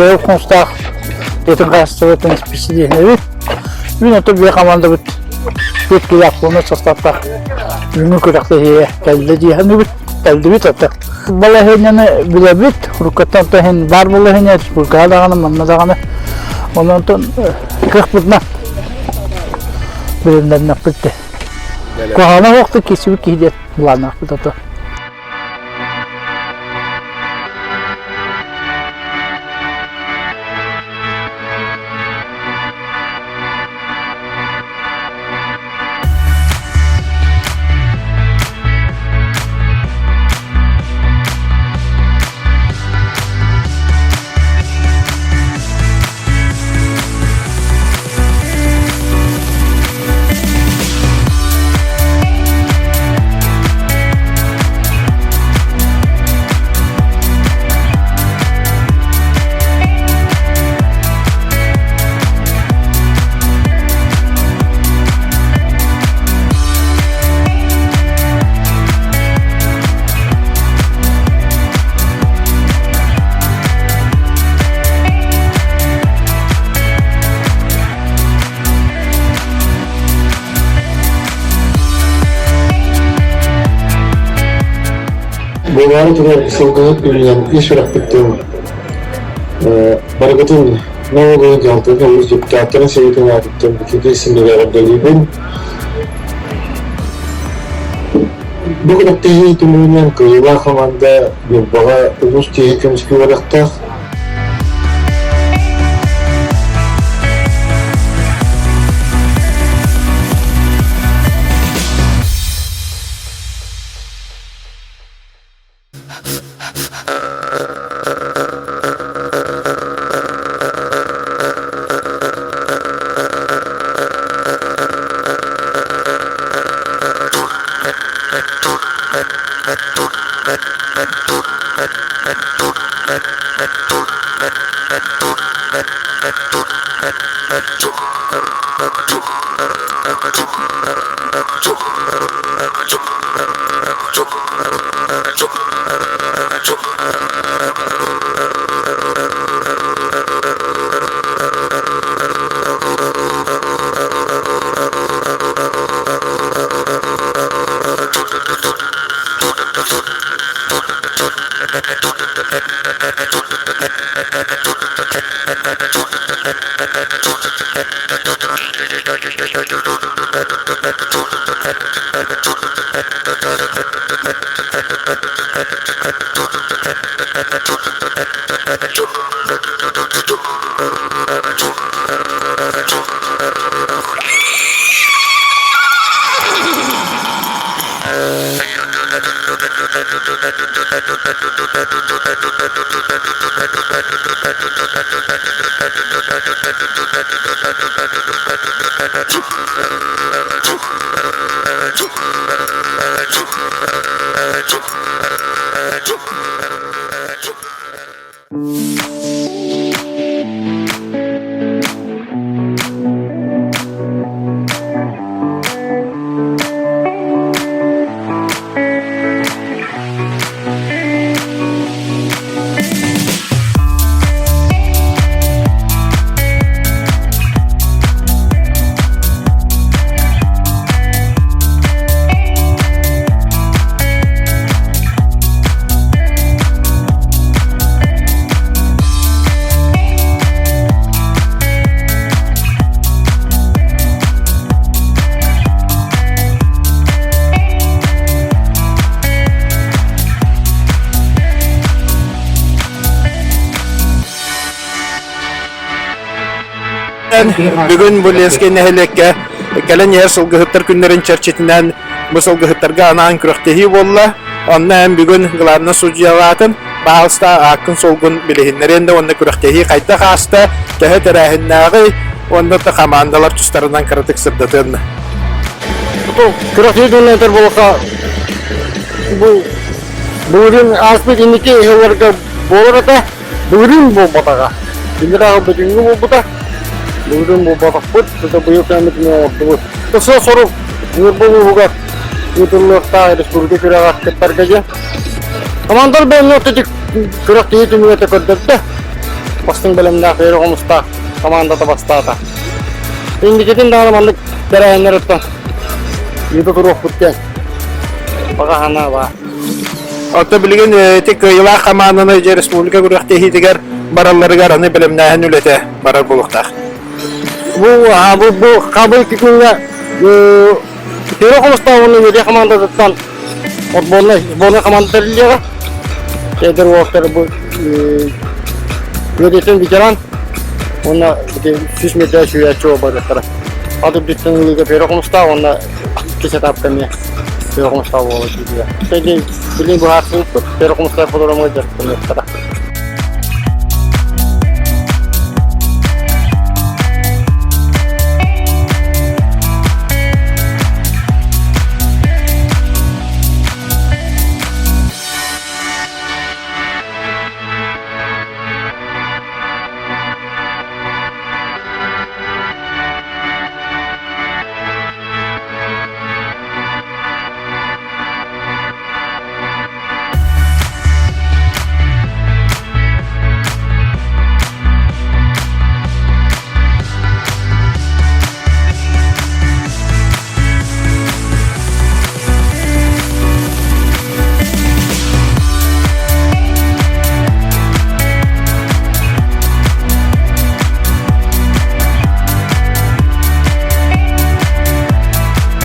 Бэйэл Хомустаах тыатын хаһаайыстыбатын исписэлииһинэбит. Мин ото биэ хамаандабыт түөрт киилээх полный составтаах бүгүҥҥү күрэхтэһиигэ кэллэ дии саныыбыт. Кэллибит ото. Балаһыанньаны билэбит. Уруккаттан то иһин баар балаһыанньа республикаҕа даҕаны, манна даҕаны. Онон кыахпытынан бэлэмнэннэхпит дээ. Куһаҕана суохтук киирсибит киһи диэн былааннаахпыт ото. Буолаары турар сылгыһыт күнүнэн ис сүрэхпиттэн барыгытын Новый дьаһалтатын улуус депутаттарын сэбиэтин аатыттан ититии синньигэ эҕэрдэлиибин. Бу күрэхтэһии түмүгүнэн кыайыылаах хамаанда Ньурбаҕа улуус чиэһин көмүскүү барыахтаах. Бүгүн бу Ленскэй нэһилиэккэ кэлэн иһэр сылгыһыттар күннэрин чэрчитинэн бу сылгыһыттарга анаан күрэхтэһии буолла. Онно эн бүгүн главнай судьуйалаатын, баһаалыста ааккын-суолгун билиһиннэриэн да уонна күрэхтэһии хайдах ааста, төһө тэрээһиннээҕий уонна да хамаандалар тустарынан кыратык сырдатыан. Күрэхтэһии туһунан этэр буоллахха, бу былырыын ааспыт инники ыһыыларга буолар этэ. Былырыын буолбатаҕа. Иллэрээ бүтүҥҥү буолбута. Былырыын буолбатахпыт, это быйыл кэммитин оҥордубут. Сыл сорук Ньурба улууһугар ыытыллыахтаах республика күрэҕэр кыттарга диэн. Командалар бэйэмнэ ортотук күрэхтэһии түмүгэ көрдөрдө. Бастыҥ бэлэмнээх Вера Хомустаах хамаандата бастаата. Инникитин даҕаны маннык тэрээһиннэр оттон ыыта туруохпут диэн баҕа санаа баар. Оттон билигин ити кыайыылаах хамаанданы дьэ республика күрэхтэһиитигэр баралларыгар аны бэлэмнээһин үлэтэ барар буолуохтаах. Бу бу бу хабыл күҥҥэ Вера Хомустаах уонна Юрий хамаандатыттан отборнай сборнай команда тэриллиэҕэ. Эдэр уолаттар бу үөдэтин ветеран уонна 100 метр сүүрээччи буолбатахтара. Ат үрдүттэн ылыыга Пера Хомустаах уонна иккис этапка эмиэ Пера Хомустаах буола киирдилэр. Билигин быһаарсыбыппыт, Пера Хомустаах фотодромҥа дьарыктаныахтара.